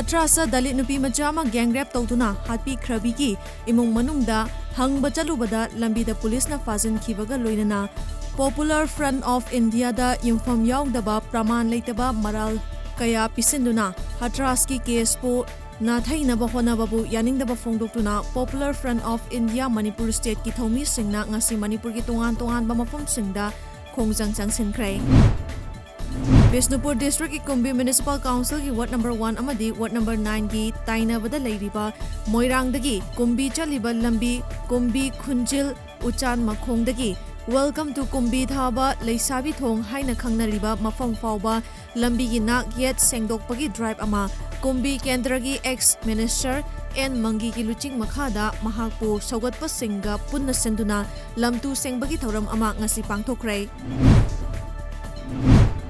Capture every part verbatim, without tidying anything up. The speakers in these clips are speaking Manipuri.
ꯇ꯭ꯔꯥꯁ ꯗꯂꯤꯠ ꯅꯨꯄꯤ ꯃꯆꯥ ꯑꯃ gang rape ꯇꯧꯗꯨꯅ ꯍꯥꯠꯄꯤꯈ꯭ꯔꯕꯤꯒꯤ ꯏꯃꯨꯡ ꯃꯅꯨꯡꯗ ꯍꯪꯕ ꯆꯠꯂꯨꯕꯗ ꯂꯝꯕꯤꯗ ꯄꯨꯂꯤꯁꯅ ꯐꯥꯖꯤꯟꯈꯤꯕꯒ ꯂꯣꯏꯅꯅ Popular Front of Indiaꯗ ꯌꯨꯝꯐꯝ ꯌꯥꯎꯗꯕ ꯄ꯭ꯔꯃꯥꯟ ꯂꯩꯇꯕ ꯃꯔꯥꯜ ꯀꯌꯥ ꯄꯤꯁꯤꯟꯗꯨꯅ ꯍꯥꯊ꯭ꯔꯥꯁꯀꯤ caseꯄꯨ ꯅꯥꯊꯩꯅꯕ ꯍꯣꯠꯅꯕꯕꯨ ꯌꯥꯅꯤꯡꯗꯕ ꯐꯣꯡꯗꯣꯛꯇꯨꯅ Popular Front of India Manipur stateꯀꯤ ꯊꯧꯃꯤꯁꯤꯡꯅ ꯉꯁꯤ ꯃꯅꯤꯄꯨꯔꯒꯤ ꯇꯣꯉꯥꯟ ꯇꯣꯉꯥꯟꯕ ꯃꯐꯝꯁꯤꯡꯗ ꯈꯣꯡꯖꯪ ꯆꯪꯁꯤꯟꯈ꯭ꯔꯦ꯫ Bishnupur districtꯀꯤ ꯀꯨꯝꯕꯤ municipal councilꯒꯤ ward number one ꯑꯃꯗꯤ ward number nineꯒꯤ ꯇꯥꯏꯅꯕꯗ ꯂꯩꯔꯤꯕ ꯃꯣꯏꯔꯥꯡꯗꯒꯤ ꯀꯨꯝꯕꯤ ꯆꯠꯂꯤꯕ ꯂꯝꯕꯤ ꯀꯨꯝꯕꯤ ꯈꯨꯟꯖꯤꯜ ꯎꯆꯥꯟ ꯃꯈꯣꯡꯗꯒꯤ Welcome to ꯀꯨꯝꯕꯤ ꯊꯥꯕ ꯂꯩꯁꯥꯕꯤ ꯊꯣꯡ ꯍꯥꯏꯅ ꯈꯪꯅꯔꯤꯕ ꯃꯐꯝ ꯐꯥꯎꯕ ꯂꯝꯕꯤꯒꯤ ꯅꯥꯛ ꯌꯦꯠ ꯁꯦꯡꯗꯣꯛꯄꯒꯤ drive ꯑꯃ ꯀꯨꯝꯕꯤ ꯀꯦꯟꯗ꯭ꯔꯒꯤ ex minister ꯑꯦꯟ ꯃꯪꯒꯤꯒꯤ ꯂꯨꯆꯤꯡ ꯃꯈꯥꯗ ꯃꯍꯥꯛꯄꯨ ꯁꯧꯒꯠꯄꯁꯤꯡꯒ ꯄꯨꯟꯅ ꯁꯤꯟꯗꯨꯅ ꯂꯝꯇꯨ ꯁꯦꯡꯕꯒꯤ ꯊꯧꯔꯝ ꯑꯃ ꯉꯁꯤ ꯄꯥꯡꯊꯣꯛꯈ꯭ꯔꯦ꯫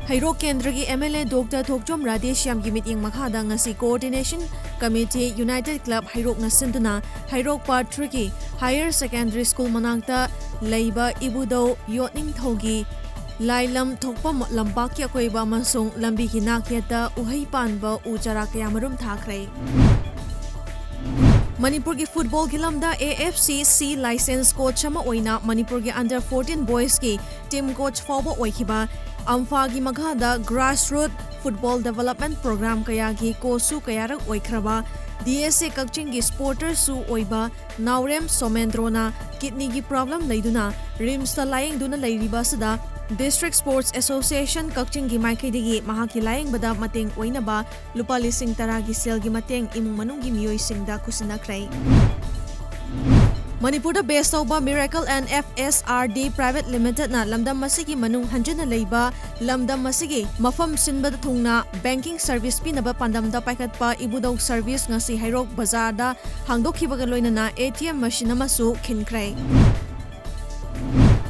ꯍꯩꯔꯣꯛ ꯀꯦꯟꯗ꯭ꯔꯒꯤ MLA Doctor ꯊꯣꯛꯆꯣꯝ ꯔꯥꯙꯦꯁ꯭ꯌꯥꯝꯒꯤ ꯃꯤꯠꯌꯦꯡ ꯃꯈꯥꯗ ꯉꯁꯤ Coordination Committee United Club ꯍꯩꯔꯣꯛꯅ ꯁꯤꯟꯗꯨꯅ ꯍꯩꯔꯣꯛ Part threeꯒꯤ Higher Secondary School ꯃꯅꯥꯛꯇ ꯂꯩꯕ ꯏꯕꯨꯙꯧ ꯌꯣꯠꯅꯤꯡꯊꯧꯒꯤ ꯂꯥꯏꯂꯝ ꯊꯣꯛꯄ ꯂꯝꯄꯥꯛꯀꯤ ꯑꯀꯣꯏꯕ ꯑꯃꯁꯨꯡ ꯂꯝꯕꯤꯒꯤ ꯅꯥꯛꯌꯦꯠꯇ ꯎꯍꯩ ꯄꯥꯟꯕ ꯎ ꯆꯥꯔꯥ ꯀꯌꯥꯃꯔꯨꯝ ꯊꯥꯈ꯭ꯔꯦ꯫ ꯃꯅꯤꯄꯨꯔꯒꯤ footballꯒꯤ ꯂꯝꯗ AFC C licensed coach ꯑꯃ ꯑꯣꯏꯅ ꯃꯅꯤꯄꯨꯔꯒꯤ under fourteen boysꯀꯤ team coach ꯐꯥꯎꯕ ꯑꯣꯏꯈꯤꯕ, AMFAꯒꯤ ꯃꯈꯥꯗ grassroot football development program ꯀꯌꯥꯒꯤ coachꯁꯨ ꯀꯌꯥꯔꯛ ꯑꯣꯏꯈ꯭ꯔꯕ, DSA ꯀꯛꯆꯤꯡꯒꯤ supporterꯁꯨ ꯑꯣꯏꯕ ꯅꯥꯎꯔꯦꯝ ꯁꯣꯃꯦꯟꯗ꯭ꯔꯣꯅ kidneyꯒꯤ problem ꯂꯩꯗꯨꯅ RIMSꯇ ꯂꯥꯌꯦꯡꯗꯨꯅ ꯂꯩꯔꯤꯕ ꯑꯁꯤꯗ District Sports Association ꯀꯛꯆꯤꯡꯒꯤ ꯃꯥꯏꯀꯩꯗꯒꯤ ꯃꯍꯥꯛꯀꯤ ꯂꯥꯌꯦꯡꯕꯗ ꯃꯇꯦꯡ ꯑꯣꯏꯅꯕ ꯂꯨꯄꯥ ꯂꯤꯁꯤꯡ ꯇꯔꯥꯒꯤ ꯁꯦꯜꯒꯤ ꯃꯇꯦꯡ ꯏꯃꯨꯡ ꯃꯅꯨꯡꯒꯤ ꯃꯤꯑꯣꯏꯁꯤꯡꯗ ꯈꯨꯠꯁꯤꯟꯅꯈ꯭ꯔꯦ꯫ ꯃꯅꯤꯄꯨꯔꯗ base ꯇꯧꯕ Miracle and FSRD Private Limitedꯅ ꯂꯝꯗꯝ ꯑꯁꯤꯒꯤ ꯃꯅꯨꯡ ꯍꯟꯖꯤꯟꯅ ꯂꯩꯕ ꯂꯝꯗꯝ ꯑꯁꯤꯒꯤ ꯃꯐꯝ ꯁꯤꯟꯕꯗ ꯊꯨꯡꯅ banking service ꯄꯤꯅꯕ ꯄꯥꯟꯗꯝꯗ ꯄꯥꯏꯈꯠꯄ ꯏꯕꯨꯙꯧ service ꯉꯁꯤ ꯍꯩꯔꯣꯛ ꯕꯖꯥꯔꯗ ꯍꯥꯡꯗꯣꯛꯈꯤꯕꯒ ꯂꯣꯏꯅꯅ ATM machine ꯑꯃꯁꯨ ꯈꯤꯟꯈ꯭ꯔꯦ꯫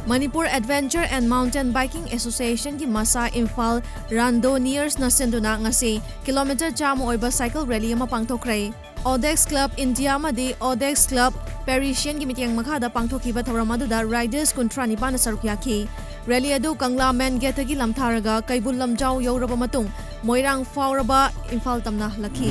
Manipur Adventure and Mountain Biking Associationꯒꯤ ꯃꯁꯥ ꯏꯝꯐꯥꯜ Randonneersꯅ ꯁꯤꯟꯗꯨꯅ ꯉꯁꯤ kilometre ꯆꯥꯝꯃ ꯑꯣꯏꯕ cycle rally ꯑꯃ ꯄꯥꯡꯊꯣꯛꯈ꯭ꯔꯦ꯫ Odex Club India ꯑꯃꯗꯤ Odex Club Parisienꯒꯤ ꯃꯤꯠꯌꯦꯡ ꯃꯈꯥꯗ ꯄꯥꯡꯊꯣꯛꯈꯤꯕ ꯊꯧꯔꯝ ꯑꯗꯨꯗ riders ꯀꯨꯟꯊ꯭ꯔꯥ ꯅꯤꯄꯥꯟꯅ ꯁꯔꯨꯛ ꯌꯥꯈꯤ꯫ ꯔꯦꯂꯤ ꯑꯗꯨ ꯀꯪꯂꯥ ꯃꯦꯟ ꯒꯦꯠꯇꯒꯤ ꯂꯝꯊꯥꯔꯒ ꯀꯩꯕꯨꯜ ꯂꯝꯖꯥꯎ ꯌꯧꯔꯕ ꯃꯇꯨꯡ ꯃꯣꯏꯔꯥꯡ ꯐꯥꯎꯔꯕ ꯏꯝꯐꯥꯜ ꯇꯝꯅ ꯍꯜꯂꯛꯈꯤ꯫